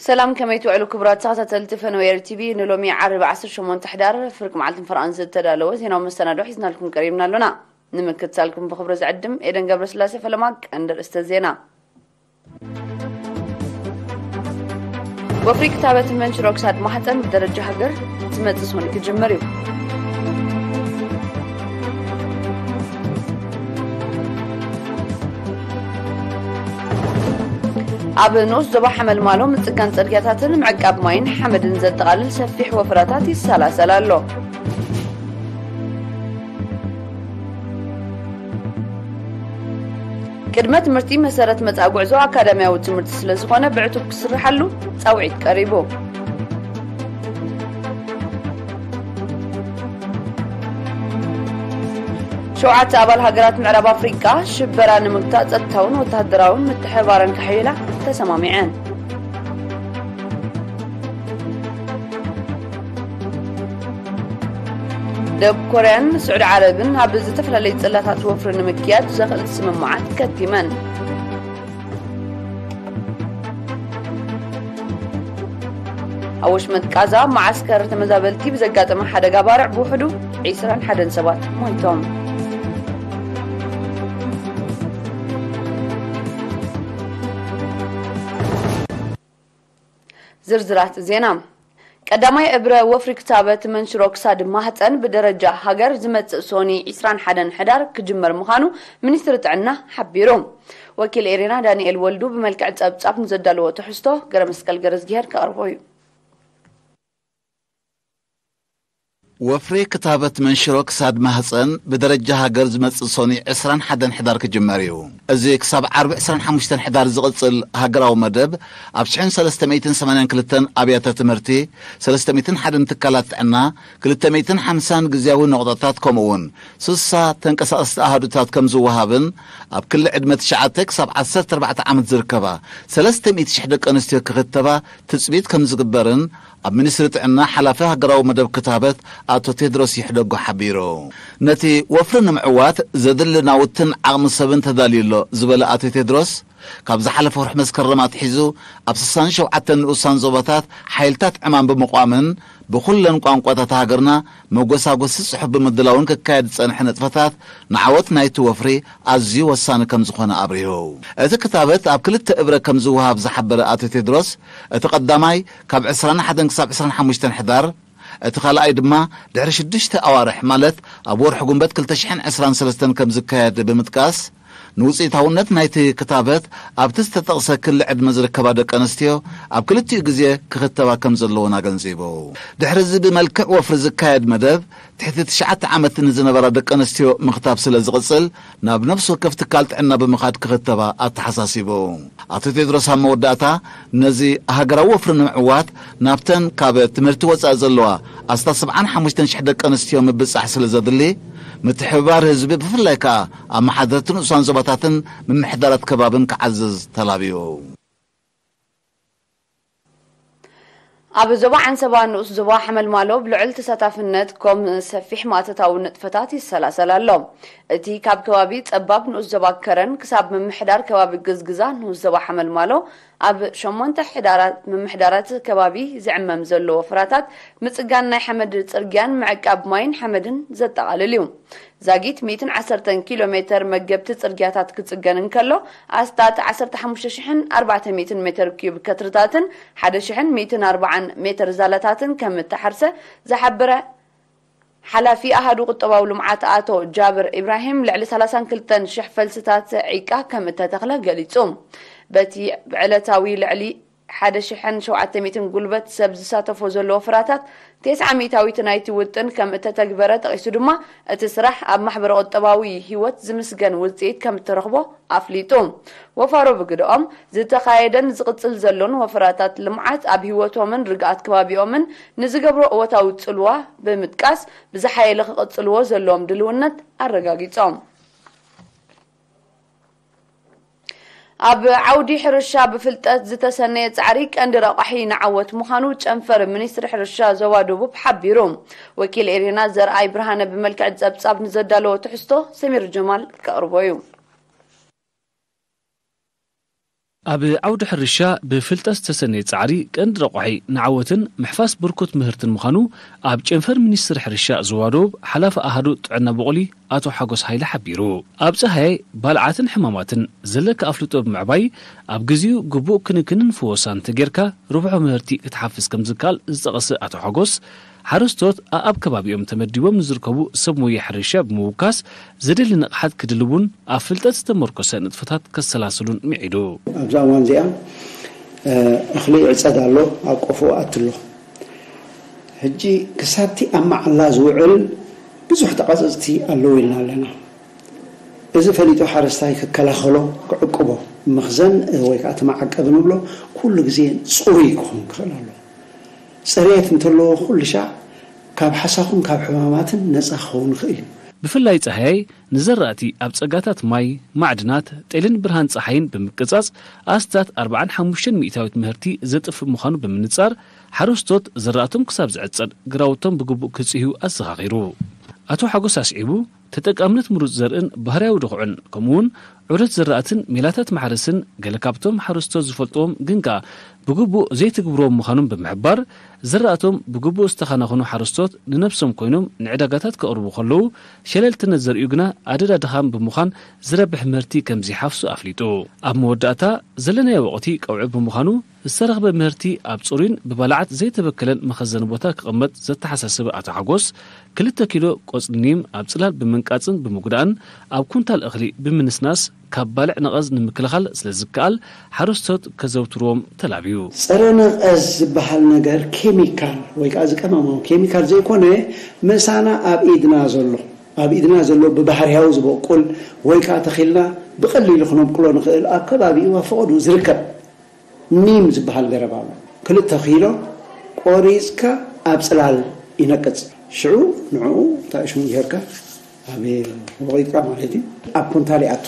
ሰላም፣ ከመይ ትውዕሉ ክቡራት ተኸታተልቲ ፈነወ ኤሪ ቲቪ? ንሎሚ ዓርቢ ዓሰርተ ሸሞንተ ሕዳር ፍርቂ መዓልትን ፈረቓን ዝተዳለወ ዜናዊ መሰናዶ ሒዝናልኩም ቀሪብና ኣሎና። ንምክትታልኩም ብኽብሪ ዝዕድም ኤደን ገብረስላሴ። ፈለማ ቀንዲ ርእስተ ዜና። ወፍሪ ክታበት መንሽሮ ክሳድ ማህፀን ብደረጃ ሃገር ዝመፅእ ሰሙን ክጅምር እዩ። ኣብ ንኡስ ዞባ ሓመልማሎ ምፅጋን ፅርግያታትን ምዕቃብ ማይን ሓመድን ዘጠቓልል ሰፊሕ ወፈራታት ይሰላሰል ኣሎ። ቅድመ ትምህርቲ መሰረት መጻኢ ጉዕዞ ኣካዳሚያዊ ትምህርቲ ስለ ዝኾነ ብዕቱብ ክስርሓሉ ጻውዒት ቀሪቡ። ሸውዓተ ኣባል ሃገራት ምዕራብ ኣፍሪቃ ሽበራ ንምግታእ ጸጥታውን ወተሃደራውን ምትሕብባረን ከሐይላ ተሰማሚዐን። ደቡብ ኮርያን ስዑዲ ዓረብን ኣብ ዝተፈላለዩ ጽላታት ወፍሪ ንምክያድ ዘኽእል ስምምዓት ከቲመን። ኣብ ወሽመጥ ቃዛ መዓስከር ተመዛበልቲ ብዘጋጠመ ሓደጋ ባርዕ ብውሕዱ ዒስራን ሓደን ሰባት ሞይቶም። ዝርዝራት ዜና። ቀዳማይ እብረ ወፍሪ ክታበት መንሽሮ ክሳድ ማህፀን ብደረጃ ሃገር ዝመፅእ ሶኒ ዒስራን ሓደን ሕዳር ክጅመር ምዃኑ ሚኒስትሪ ጥዕና ሓቢሩ። ወኪል ኤሪና ዳንኤል ወልዱ ብመልክዕ ጸብጻብ ንዘዳለዎ ትሕዝቶ ገረመስቀል ገረዝጊሄር ከቕርቦ እዩ። ወፍሪ ክታበት መንሽሮ ክሳድ ማህፀን ብደረጃ ሃገር ዝመፅእ ሶኒ ዕስራን ሓደን ሕዳር ክጅመር እዩ። እዚ ክሳብ ዓርቢ ዕስራን ሓሙሽተን ሕዳር ዝቕፅል ሃገራዊ መደብ ኣብ ሽሕን ሰለስተ ሚእትን ሰማንያን ክልተን ኣብያተ ትምህርቲ፣ ሰለስተ ሚእትን ሓደን ትካላት ጥዕና፣ ክልተ ሚእትን ሓምሳን ግዝያዊ ነቑጣታት ከምኡ እውን ስሳ ተንቀሳቐስቲ ኣሃዱታት ከም ዝወሃብን ኣብ ክሊ ዕድመ ትሽዓተ ክሳብ ዓሰርተ ኣርባዕተ ዓመት ዝርከባ ሰለስተ ሚእቲ ሽሕ ደቂ ኣንስትዮ ክኽተባ ትፅቢት ከም ዝግበርን ኣብ ሚኒስትሪ ጥዕና ሓላፊ ሃገራዊ መደብ ክታበት ኣቶ ቴድሮስ ይሕደጎ ሓቢሩ። ነቲ ወፍሪ ንምዕዋት ዘድሊ ናውትን ዓቕሚ ሰብን ተዳልዩ ኣሎ ዝበለ ኣቶ ቴድሮስ፣ ካብ ዝሓለፈ ወርሒ መስከረም ኣትሒዙ ኣብ ስሳን ሸውዓተን ንኡሳን ዞባታት ሓይልታት ዕማም ብምቋምን ብኹለን ቋንቋታት ሃገርና መጎሳጎሲ ጽሑፍ ብምድላውን ክካየድ ዝጸንሐ ንጥፈታት ንዓወት ናይቲ ወፍሪ ኣዝዩ ወሳኒ ከም ዝኾነ ኣብሪሁ። እቲ ክታበት ኣብ ክልተ እብረ ከም ዝወሃብ ዝሓበረ ኣቶ ቴድሮስ፣ እቲ ቀዳማይ ካብ ዕስራን ሓደን ክሳብ ዕስራን ሓሙሽተን ሕዳር፣ እቲ ካልኣይ ድማ ድሕሪ ሽዱሽተ ኣዋርሕ ማለት ኣብ ወርሒ ጉንበት ክልተ ሽሕን ዕስራን ሰለስተን ከም ዝካየድ ብምጥቃስ፣ ንውጽኢታውነት ናይቲ ክታበት ኣብቲ ዝተጠቕሰ ክሊ ዕድመ ዝርከባ ደቂ ኣንስትዮ ኣብ ክልቲኡ ግዜ ክኽተባ ከም ዘለወን ኣገንዚቡ። ድሕሪ እዚ ብመልክዕ ወፍሪ ዝካየድ መደብ ትሕቲ ትሽዓተ ዓመት ንዝነበራ ደቂ ኣንስትዮ ምኽታብ ስለ ዝቕጽል፣ ናብ ነፍሲ ወከፍ ትካል ጥዕና ብምኻድ ክኽተባ ኣተሓሳሲቡ። ኣቶ ቴድሮስ ኣብ መወዳእታ፣ ነዚ ሃገራዊ ወፍሪ ንምዕዋት ናብተን ካብ ትምህርቲ ወጻኢ ዘለዋ ኣስታት ሰብዓን ሓሙሽተን ሽሕ ደቂ ኣንስትዮ ምብጻሕ ስለ ዘድሊ፣ ምትሕብባር ህዝቢ ብፍላይ ከኣ ኣመሓደርቲ ንኡሳን ዞባታትን ምምሕዳራት ከባብን ክዓዝዝ ተላብዩ። ኣብ ዞባ ዓንሰባ ንኡስ ዞባ ሓመልማሎ ብልዑል ተሳታፍነት ኮም ሰፊሕ ማእተታዊ ንጥፈታት ይሰላሰል ኣሎ። እቲ ካብ ከባቢ ጸባብ ንኡስ ዞባ ከረን ክሳብ ምምሕዳር ከባቢ ግዝግዛ ንኡስ ዞባ ሓመልማሎ ኣብ ሸሞንተ ሕዳራት ምምሕዳራት ከባቢ ዝዕመም ዘሎ ወፍራታት ምጽጋን ናይ ሓመድ ጽርግያን ምዕቃብ ማይን ሓመድን ዘጠቓልል እዩ። ዛጊት ሚእትን ዓሰርተን ኪሎ ሜተር መገብቲ ጽርግያታት ክጽገን እንከሎ፣ ኣስታት ዓሰርተ ሓሙሽተ ሽሕን ኣርባዕተ ሚእትን ሜተር ኪዩብ ከትርታትን ሓደ ሽሕን ሚእትን ኣርባዓን ሜተር ዛላታትን ከም እተሓርሰ ዝሓበረ ሓላፊ ኣሃዱ ቁጠባዊ ልምዓት ኣቶ ጃብር ኢብራሂም፣ ልዕሊ ሰላሳን ክልተን ሽሕ ፈልስታት ዒቃ ከም እተተኽለ ገሊጹ። በቲ ብዕለታዊ ልዕሊ ሓደ ሽሕን ሸውዓተ ሚእትን ጉልበት ሰብ ዝሳተፎ ዘሎ ወፍራታት፣ ተስዓ ሚእታዊት ናይቲ ውጥን ከም እተተግበረ ጠቒሱ ድማ፣ እቲ ስራሕ ኣብ ማሕበረ ቁጠባዊ ህይወት ዝምስገን ውጽኢት ከም እተረኽቦ ኣፍሊጡ። ወፋሮ ብግደኦም፣ ዝተኻየደን ዝቕጽል ዘሎን ወፍራታት ልምዓት ኣብ ህይወቶምን ርግኣት ከባቢኦምን ንዝገብሮ እወታዊ ጽልዋ ብምጥቃስ፣ ብዝሓየለ ክቕጽልዎ ዘለዎም ድልውነት ኣረጋጊጾም። ኣብ ዓውዲ ሕርሻ ብፍልጠት ዝተሰነየ ጻዕሪ ቀንዲ ረቋሒ ንዓወት ምዃኑ ጨንፈር ሚኒስትሪ ሕርሻ ዞባ ደቡብ ሓቢሩ። ወኪል ኤሪና ዘርኣይ ብርሃነ ብመልክዕ ጸብጻብ ንዘዳለዎ ትሕዝቶ ሰሚር ጀማል ከቕርቦ እዩ። ኣብ ዓውዲ ሕርሻ ብፍልጠት ዝተሰነየ ጻዕሪ ቀንዲ ረቋሒ ንዓወትን ምሕፋስ ብርኩት ምህርትን ምዃኑ ኣብ ጨንፈር ሚኒስትሪ ሕርሻ ዞባ ደቡብ ሓላፊ ኣሃዱ ጥዕና ብቑሊ ኣቶ ሓጎስ ሃይለ ሓቢሩ። ኣብ ጸሃያይ ባልዓትን ሕማማትን ዘለካ ኣፍልጦ ብምዕባይ ኣብ ግዜኡ ግቡእ ክንክንን ፍወሳን እንተጌርካ ርብሖ ምህርቲ ክትሓፍስ ከም ዝከኣል ዝጠቐሰ ኣቶ ሓጎስ፣ ሓረስቶት ኣኣብ ከባቢኦም ተመዲቦም ንዝርከቡ ሰብ ሞያ ሕርሻ ብምውካስ ዘደሊ ንቕሓት ክድልቡን ኣብ ፍልጠት ዝተመርኮሰ ንጥፈታት ከሰላስሉን ምዒዱ። ኣብዛ እዋን እዚኣ፣ እ፣ እኽሊ ይዕጸድ ኣሎ፣ ኣብ ቆፎ ኣትሎ። ሕጂ ክሳብቲ ኣብ መዓላ ዝውዕል ብዙሕ ተቐጸጽቲ ኣለዉ ኢልና ኣለና። እዚ ፈሊጡ ሓረስታይ ክከላኸሎ፣ ክዕቅቦ፣ መኽዘን ወይ ከዓ እቲ መዓቀቢ ንብሎ ኩሉ ግዜ ጽሩይ ክኸውን ክኽእል ኣለዎ። ጽሬት እንተለዎ ኩሉ ሻዕ ካብ ሓሳኹን ካብ ሕማማትን ነጻ ክኸውን ይኽእል እዩ። ብፍላይ ጸሃያይ ንዘራእቲ ኣብ ጸጋታት ማይ፣ ማዕድናት፣ ጤልን ብርሃን ጸሓይን ብምቅጻጽ ኣስታት ኣርብዓን ሓሙሽተን ሚእታዊት ምህርቲ ዘጥፍእ ምዃኑ ብምንጻር፣ ሓረስቶት ዘራእቶም ክሳብ ዝዕጸድ ግራውቶም ብግቡእ ክጽህዩ ኣዘኻኺሩ። ኣቶ ሓጎስ ኣስዒቡ፣ ተጠቃምነት ምሩጽ ዘርእን ባህርያዊ ድኹዕን ከምኡውን ዑደት ዘራእትን ሜላታት ማሕረስን ገለ ካብቶም ሓረስቶት ዝፈልጥዎም ግን ከኣ ብግቡእ ዘይትግብርዎም ምዃኖም ብምሕባር፣ ዘራእቶም ብግቡእ ዝተኸናኸኑ ሓረስቶት ንነብሶም ኮይኖም ንዕዳጋታት ከቕርቡ ከለዉ፣ ሸለልትነት ዘርእዩ ግና ኣደዳ ድኻም ብምዃን ዝረብሕ ምህርቲ ከም ዘይሓፍሱ ኣፍሊጡ። ኣብ መወዳእታ ዘለናዮ ወቕቲ ቀውዒ ብምዃኑ፣ ዝተረኽበ ምህርቲ ኣብ ጽሩይን ብባልዓት ዘይተበከለን መኸዘኒ ቦታ ክቕመጥ ዘተሓሳሰበ ኣቶ ሓጎስ፣ ክልተ ኪሎ ቆጽሊ ኒም ኣብ ጽላል ብምንቃጽን ብምጉዳእን ኣብ ኩንታል እኽሊ ብምንስናስ ካብ ባልዕ ነቐዝ ንምክልኻል ስለ ዝከኣል ሓረስቶት ከዘውትርዎም ተላብዩ። ጸረ ነቐዝ ዝበሃል ነገር ኬሚካል ወይ ከዓ ዝቀመማዊ ኬሚካል ዘይኮነ፣ ምሳና ኣብ ኢድና ዘሎ፣ ኣብ ኢድና ዘሎ ብባህርያዊ ዝበቁል ወይ ከዓ ተኺልና ብቐሊሉ ክነብቁሎ ንኽእል ኣብ ከባቢኡ ኣብ ፈቐዱ ዝርከብ ኒም ዝበሃል ገረብ ኣሎ። ክልተ ኪሎ ቆሪጽካ ኣብ ጽላል ይነቅጽ። ሽዑ ንዕኡ እንታይ ሽሙ ጌርካ ኣብ ወቒጥካ ማለት እዩ፣ ኣብ ኩንታል ይኣቱ።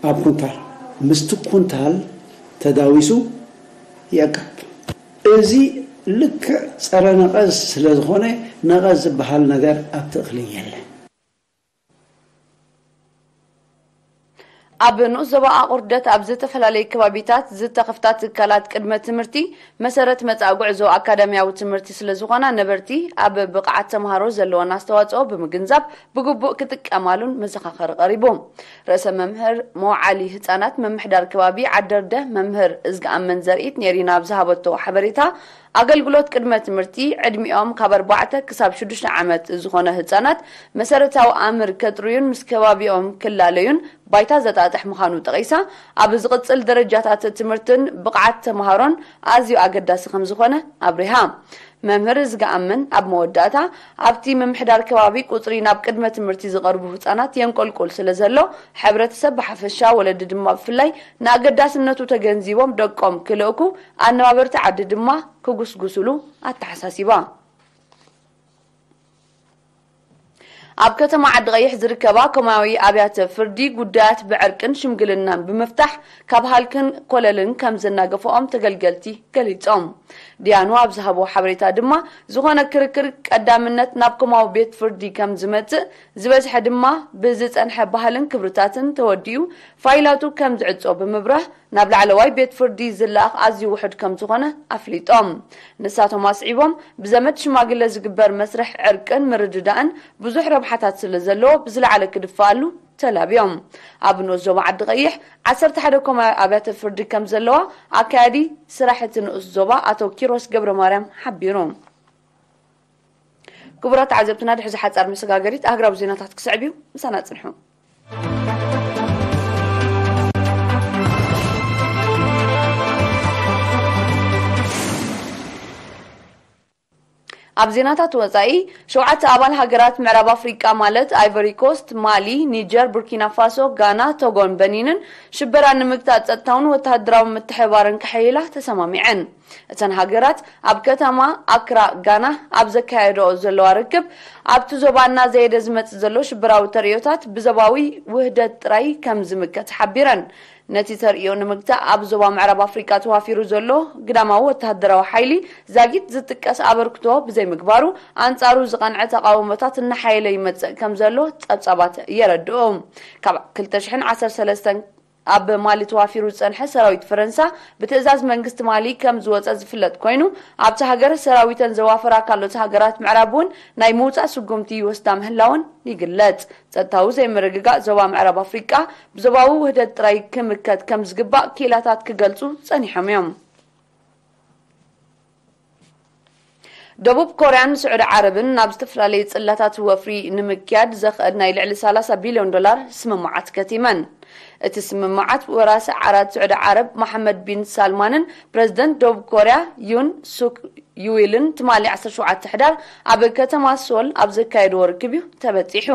ኣብ ኩንታል፣ ምስቲ ኩንታል ተዳዊሱ ይዕቀብ። እዚ ልክዕ ጸረ ነቐዝ ስለ ዝኾነ፣ ነቐዝ ዝበሃል ነገር ኣብቲ እኽሊ የለን። ኣብ ንኡስ ዞባ ኣቑርደት ኣብ ዝተፈላለዩ ከባቢታት ዝተኸፍታ ትካላት ቅድመ ትምህርቲ መሰረት መጻኢ ጉዕዞ ኣካዳሚያዊ ትምህርቲ ስለ ዝኾና፣ ነበርቲ ኣብ ብቕዓት ተምሃሮ ዘለወን ኣስተዋጽኦ ብምግንዛብ ብግቡእ ክጥቀማሉን መዘኻኸሪ ቀሪቡ። ርእሰ መምህር መውዓሊ ህጻናት ምምሕዳር ከባቢ ዓደርደ መምህር እዝግኣመን ዘርኢት ኔሪና ኣብ ዝሃበቶ ሓበሬታ፣ ኣገልግሎት ቅድመ ትምህርቲ ዕድሚኦም ካብ ኣርባዕተ ክሳብ ሽዱሽተ ዓመት ዝኾነ ህጻናት መሰረታዊ ኣምር ከጥርዩን ምስ ከባቢኦም ክላለዩን ባይታ ዘጣጥሕ ምዃኑ ጠቒሳ፣ ኣብ ዝቕጽል ደረጃታት ትምህርትን ብቕዓት ተምሃሮን ኣዝዩ ኣገዳሲ ከም ዝኾነ ኣብሪሃ። መምህር ዝገኣምን ኣብ መወዳእታ፣ ኣብቲ ምምሕዳር ከባቢ ቁጽሪ ናብ ቅድመ ትምህርቲ ዝቐርቡ ህጻናት የንቆልቁል ስለ ዘሎ፣ ሕብረተሰብ ብሓፈሻ ወለዲ ድማ ብፍላይ ንኣገዳስነቱ ተገንዚቦም ደቆም ክልእኩ፣ ኣነባበርቲ ዓዲ ድማ ክጉስጉስሉ ኣተሓሳሲባ። ኣብ ከተማ ዓዲ ቀይሕ ዝርከባ ኮማዊ ኣብያተ ፍርዲ ጉዳያት ብዕርቅን ሽምግልናን ብምፍታሕ ካብ ሃልክን ኮለልን ከም ዘናገፈኦም ተገልገልቲ ገሊጾም። ዲያኑ ኣብ ዝሃቦ ሓበሬታ ድማ፣ ዝኾነ ክርክር ቀዳምነት ናብ ኮማዊ ቤት ፍርዲ ከም ዝመጽእ፣ ዝበዝሐ ድማ ብዝጸንሐ ባህልን ክብርታትን ተወዲኡ ፋይላቱ ከም ዝዕጾ ብምብራህ፣ ናብ ላዕለዋይ ቤት ፍርዲ ዝለኣኽ ኣዝዩ ውሑድ ከም ዝኾነ ኣፍሊጦም። ንሳቶም ኣስዒቦም፣ ብዘመድ ሽማግለ ዝግበር መስርሕ ዕርቅን ምርድዳእን ብዙሕ ረብሓታት ስለ ዘለዎ ብዝለዓለ ክድፈኣሉ ተላብዮም። ኣብ ንኡስ ዞባ ዓዲ ቀይሕ ዓሰርተ ሓደ ኮማዊ ኣብያተ ፍርዲ ከም ዘለዋ ኣካያዲ ስራሕ እቲ ንኡስ ዞባ ኣቶ ኪሮስ ገብረ ማርያም ሓቢሩ። ክቡራት ተዓዘብትና፣ ድሕዚ ሓጻር መሰጋገሪት ኣህግራዊ ዜናታት ክስዕብ እዩ። ምሳና ጽንሑ። ኣብ ዜናታት ወጻኢ፣ ሸውዓተ ኣባል ሃገራት ምዕራብ ኣፍሪቃ ማለት ኣይቨሪ ኮስት፣ ማሊ፣ ኒጀር፣ ቡርኪና ፋሶ፣ ጋና፣ ቶጎን በኒንን ሽበራ ንምግታእ ጸጥታውን ወተሃደራዊ ምትሕብባርን ከሐይላ ተሰማሚዐን። እተን ሃገራት ኣብ ከተማ ኣክራ ጋና ኣብ ዘካየደኦ ዘለዋ ርክብ፣ ኣብቲ ዞባ እናዘየደ ዝመጽእ ዘሎ ሽበራዊ ተርእዮታት ብዞባዊ ውህደት ጥራይ ከም ዝምከት ሓቢረን። ነቲ ተርእዮ ንምግታእ ኣብ ዞባ ምዕራብ ኣፍሪቃ ተዋፊሩ ዘሎ ግዳማዊ ወተሃደራዊ ሓይሊ ዛጊት ዝጥቀስ ኣበርክቶ ብዘይምግባሩ፣ ኣንጻሩ ዝቐንዐ ተቓውሞታት እናሓየለ ይመጽእ ከም ዘሎ ጸብጻባት የረድኡ። ካብ ክልተ ሽሕን ዓሰርተ ሰለስተን ኣብ ማሊ ተዋፊሩ ዝጸንሐ ሰራዊት ፈረንሳ ብትእዛዝ መንግስቲ ማሊ ከም ዝወጸ ዝፍለጥ ኮይኑ፣ ኣብቲ ሃገር ሰራዊተን ዘዋፈራ ካልኦት ሃገራት ምዕራብ እውን ናይ ምውጻእ ስጉምቲ ይወስዳ ምህላወን ይግለጽ። ጸጥታዊ ዘይምርግጋእ ዞባ ምዕራብ ኣፍሪቃ ብዞባዊ ውህደት ጥራይ ክምከት ከም ዝግባእ ክኢላታት ክገልጹ ጸኒሖም እዮም። ደቡብ ኮርያን ስዑዲ ዓረብን ናብ ዝተፈላለዩ ጽላታት ወፍሪ ንምክያድ ዘኽእል ናይ ልዕሊ ሰላሳ ቢልዮን ዶላር ስምምዓት ከቲመን። እቲ ስምምዓት ወራሲ ዓራት ስዑዲ ዓረብ መሓመድ ቢን ሳልማንን ፕረዚደንት ደቡብ ኮርያ ዩን ሱክ ዩዊልን ትማሊ ዓሰርተ ሸውዓተ ሕዳር ኣብ ከተማ ሶል ኣብ ዘካየድዎ ርክብ እዩ ተበጺሑ።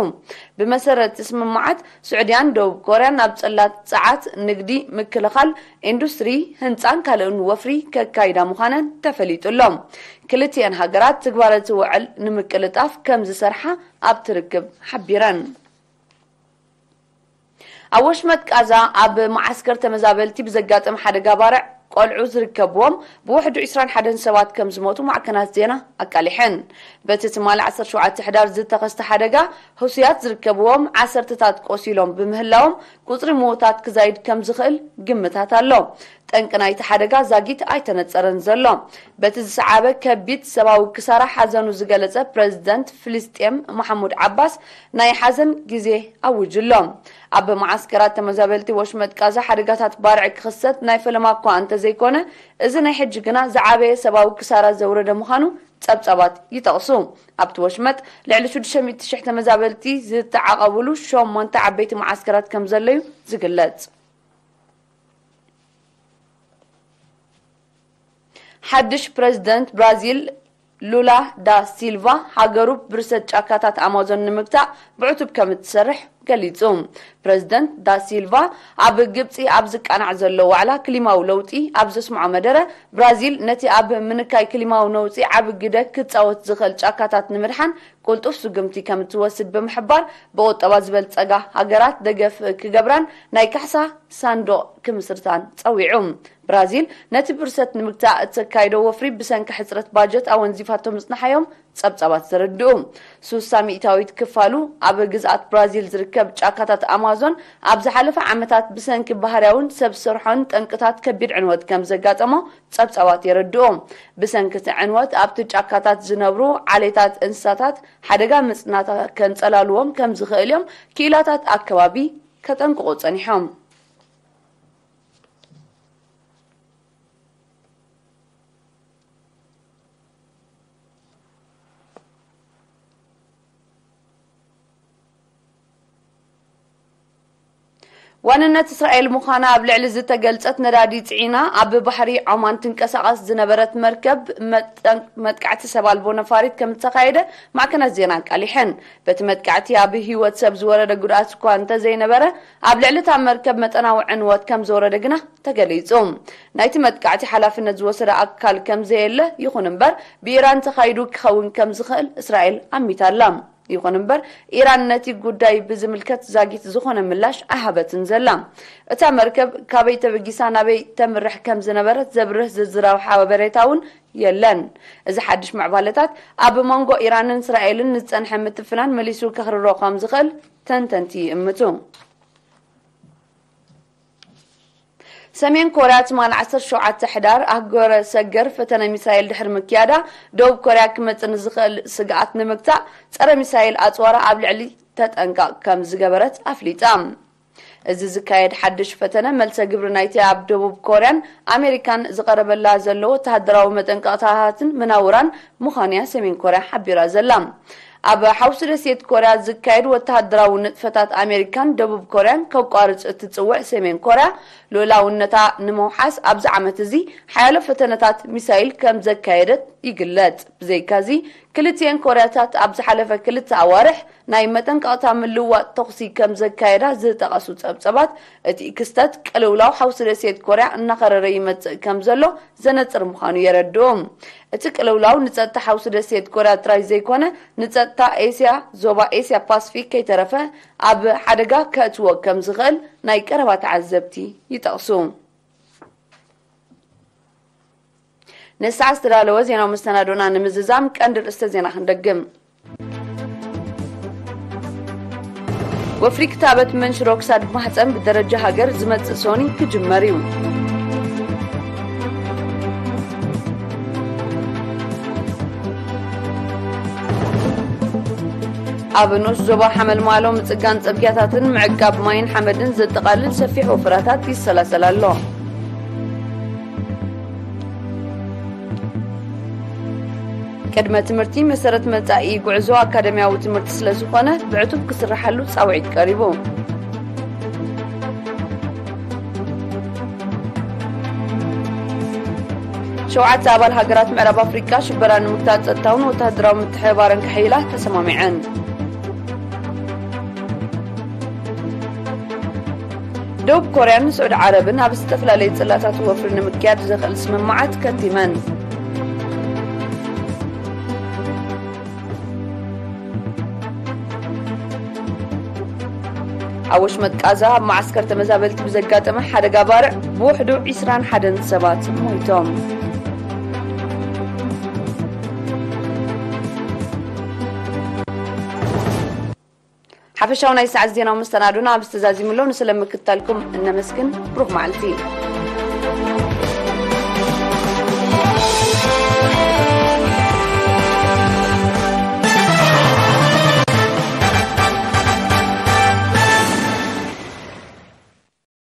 ብመሰረት እቲ ስምምዓት፣ ስዑድያን ደቡብ ኮርያን ኣብ ጽላት ጸዓት፣ ንግዲ፣ ምክልኻል፣ ኢንዱስትሪ፣ ህንጻን ካልእን ወፍሪ ከካይዳ ምዃነን ተፈሊጡ ኣሎ። ክልቲአን ሃገራት ትግባረ እቲ ውዕል ንምቅልጣፍ ከም ዝሰርሓ ኣብቲ ርክብ ሓቢረን። ኣብ ወሽመጥ ቃዛ ኣብ መዓስከር ተመዛበልቲ ብዘጋጠመ ሓደጋ ባርዕ ቆልዑ ዝርከብዎም ብውሕዱ ዕስራን ሓደን ሰባት ከም ዝሞቱ ማዕከናት ዜና ኣቃሊሐን። በቲ ትማሊ ዓሰርተ ሸውዓተ ሕዳር ዝተኸስተ ሓደጋ፣ ህሱያት ዝርከብዎም ዓሰርተታት ቆሲሎም ብምህላዎም፣ ቁጽሪ ምዉታት ክዛይድ ከም ዝኽእል ግምታት ኣሎ። ጠንቂ ናይቲ ሓደጋ ዛጊት ኣይተነጸረን ዘሎ። በቲ ዝሰዓበ ከቢድ ሰብኣዊ ክሳራ ሓዘኑ ዝገለጸ ፕረዚደንት ፍልስጤም ማሕሙድ ዓባስ፣ ናይ ሓዘን ግዜ ኣውጁ ኣሎ። ኣብ መዓስከራት ተመዛበልቲ ወሽመጥ ቃዛ ሓደጋታት ባርዕ ክኽሰት ናይ ፈለማ እኳ እንተዘይኮነ፣ እዚ ናይ ሕጂ ግና ዝዓበየ ሰብኣዊ ክሳራ ዘውረደ ምዃኑ ጸብጻባት ይጠቕሱ። ኣብቲ ወሽመጥ ልዕሊ ሽዱሽተ ሚእቲ ሽሕ ተመዛበልቲ ዝተዓቐብሉ ሸሞንተ ዓበይቲ መዓስከራት ከም ዘለዩ ዝግለጽ። ሓድሽ ፕረዚደንት ብራዚል ሉላ ዳ ሲልቫ፣ ሃገሩ ብርሰት ጫካታት ኣማዞን ንምግታእ ብዕቱብ ከም እትሰርሕ ገሊጹ። ፕረዚደንት ዳ ሲልቫ፣ ኣብ ግብጺ ኣብ ዝቃናዕ ዘሎ ዋዕላ ክሊማዊ ለውጢ ኣብ ዘስምዖ መደረ፣ ብራዚል ነቲ ኣብ ምንካይ ክሊማዊ ነውጺ ዓቢ ግደ ክጻወት ዝኽእል ጫካታት ንምድሓን ቅልጡፍ ስጉምቲ ከም እትወስድ ብምሕባር፣ ብቁጠባ ዝበልጸጋ ሃገራት ደገፍ ክገብራን ናይ ካሕሳ ሳንዱቕ ክምስርታን ጸዊዑ። ብራዚል ነቲ ብርሰት ንምግታእ እተካይዶ ወፍሪ ብሰንኪ ሕጽረት ባጀት ኣወንዚፋቶ ምጽናሓዮም ጸብጻባት ዘረድኡ። ሱሳ ሚእታዊት ክፋሉ ኣብ ግዝኣት ብራዚል ዝርከብ ጫካታት ኣማዞን ኣብ ዝሓለፈ ዓመታት ብሰንኪ ባህርያውን ሰብ ሰርሖን ጠንቅታት ከቢድ ዕንወት ከም ዘጋጠሞ ጸብጻባት የረድኡ። ብሰንኪ እቲ ዕንወት ኣብቲ ጫካታት ዝነብሩ ዓሌታት እንስሳታት ሓደጋ ምጽናት ከንጸላልዎም ከም ዝኽእል እዮም ክኢላታት ኣከባቢ ከጠንቅቑ ጸኒሖም። ዋንነት እስራኤል ምዃና ኣብ ልዕሊ ዝተገልጸት ነዳዲ ጽዒና ኣብ ባሕሪ ዖማን ትንቀሳቐስ ዝነበረት መርከብ መጠን-፣ መጥቃዕቲ ሰብ ኣልቦ ነፋሪት ከም ዝተኻየደ ማዕከናት ዜና ኣቃሊሐን። በቲ መጥቃዕቲ ኣብ ህይወት ሰብ ዝወረደ ጉድኣት እኳ እንተዘይነበረ፣ ኣብ ልዕሊ እታ መርከብ መጠናዊ ዕንወት ከም ዝወረደ ግና ተገሊጹ። ናይቲ መጥቃዕቲ ሓላፍነት ዝወሰደ ኣካል ከም ዘየለ፣ ይኹን እምበር ብኢራን ተኻይዱ ክኸውን ከም ዝኽእል እስራኤል ኣሚታ ኣላ። ይኹን እምበር፣ ኢራን ነቲ ጉዳይ ብዝምልከት ዛጊት ዝኾነ ምላሽ ኣይሃበትን ዘላ። እታ መርከብ ካበይ ተበጊሳ ናበይ ተምርሕ ከም ዝነበረት ዘብርህ ዝርዝራዊ ሓበሬታ እውን የለን። እዚ ሓድሽ ምዕባለታት ኣብ መንጎ ኢራንን እስራኤልን ንዝጸንሐ ምትፍናን መሊሱ ከኽርሮ ከም ዝኽእል ተንተንቲ ይእምቱ። ሰሜን ኮርያ ትማሊ ዓሰርተ ሸውዓተ ሕዳር ኣህጉረ ሰገር ፈተነ ሚሳይል ድሕሪ ምክያዳ፣ ደቡብ ኮርያ ክመጽእ ንዝኽእል ስግኣት ንምግታእ ጸረ ሚሳይል ኣጽዋራ ኣብ ልዕሊ ተጠንቀቕ ከም ዝገበረት ኣፍሊጣ። እዚ ዝካየድ ሓድሽ ፈተነ፣ መልሰ ግብሪ ናይቲ ኣብ ደቡብ ኮርያን ኣሜሪካን ዝቐረበላ ዘሎ ወተሃደራዊ መጠንቀቕታታትን መናውራን ምዃኑ'ያ ሰሜን ኮርያ ሓቢራ ዘላ። ኣብ ሓውሲ ደሴት ኮርያ ዝካየድ ወተሃደራዊ ንጥፈታት ኣሜሪካን ደቡብ ኮርያን ከቋርጽ እትጽውዕ ሰሜን ኮርያ፣ ልኡላውነታ ንምውሓስ ኣብዚ ዓመት እዚ ሓያሎ ፈተነታት ሚሳይል ከም ዘካየደት ይግለጽ። ብዘይካዚ፣ ክልቲኤን ኮርያታት ኣብ ዝሓለፈ ክልተ ኣዋርሕ ናይ መጠንቀቕታ ምልውዋጥ ተኹሲ ከም ዘካየዳ ዝጠቐሱ ጸብጸባት፣ እቲ ክስተት ቅልውላው ሓውሲ ደሴት ኮርያ እናኸረረ ይመጽእ ከም ዘሎ ዘነጽር ምዃኑ የረድኡ። እቲ ቅልውላው ንጸጥታ ሓውሲ ደሴት ኮርያ ጥራይ ዘይኮነ፣ ንጸጥታ ኤስያ፣ ዞባ ኤስያ ፓስፊክ ከይተረፈ ኣብ ሓደጋ ከእትዎ ከም ዝኽእል ናይ ቀረባ ተዓዘብቲ ይጠቕሱ። ንሰዓት ዝተዳለወ ዜናዊ መሰናዶና ንምዝዛም ቀንዲ ርእስተ ዜና ክንደግም። ወፍሪ ክታበት መንሽሮ ክሳድ ማህፀን ብደረጃ ሃገር ዝመፅእ ሶኒ ክጅመር እዩ። ኣብ ንኡስ ዞባ ሓመልማሎ ምፅጋን ፅርግያታትን ምዕቃብ ማይን ሓመድን ዘጠቓልል ሰፊሕ ወፈራታት ይሰላሰል ኣሎ። ቅድመ ትምህርቲ መሰረት መጻኢ ጉዕዞ ኣካደሚያዊ ትምህርቲ ስለ ዝኾነ ብዕቱብ ክስራሓሉ ጻውዒት ቀሪቡ። ሸውዓተ ኣባል ሃገራት ምዕራብ ኣፍሪቃ ሽበራ ንምግታት ጸጥታውን ወተሃደራዊ ምትሕብባረን ክሕይላ ተሰማሚዐን። ደቡብ ኮርያን ስዑድ ዓረብን ኣብ ዝተፈላለየ ጽላታት ወፍሪ ንምክያድ ዘኽእል ስምምዓት ከቲመን። ኣብ ወሽመጥ ቃዛ ኣብ መዓስከር ተመዛበልቲ ብዘጋጠመ ሓደጋ ባርዕ ብውሕዱ ዕስራን ሓደን ሰባት ሞይቶም። ሓፈሻዊ ናይ ሰዓት ዜናዊ መስተናዱና ኣብ ዝተዛዚሙሎ ንስለ ምክታልኩም እነመስግን። ብሩኽ መዓልቲ።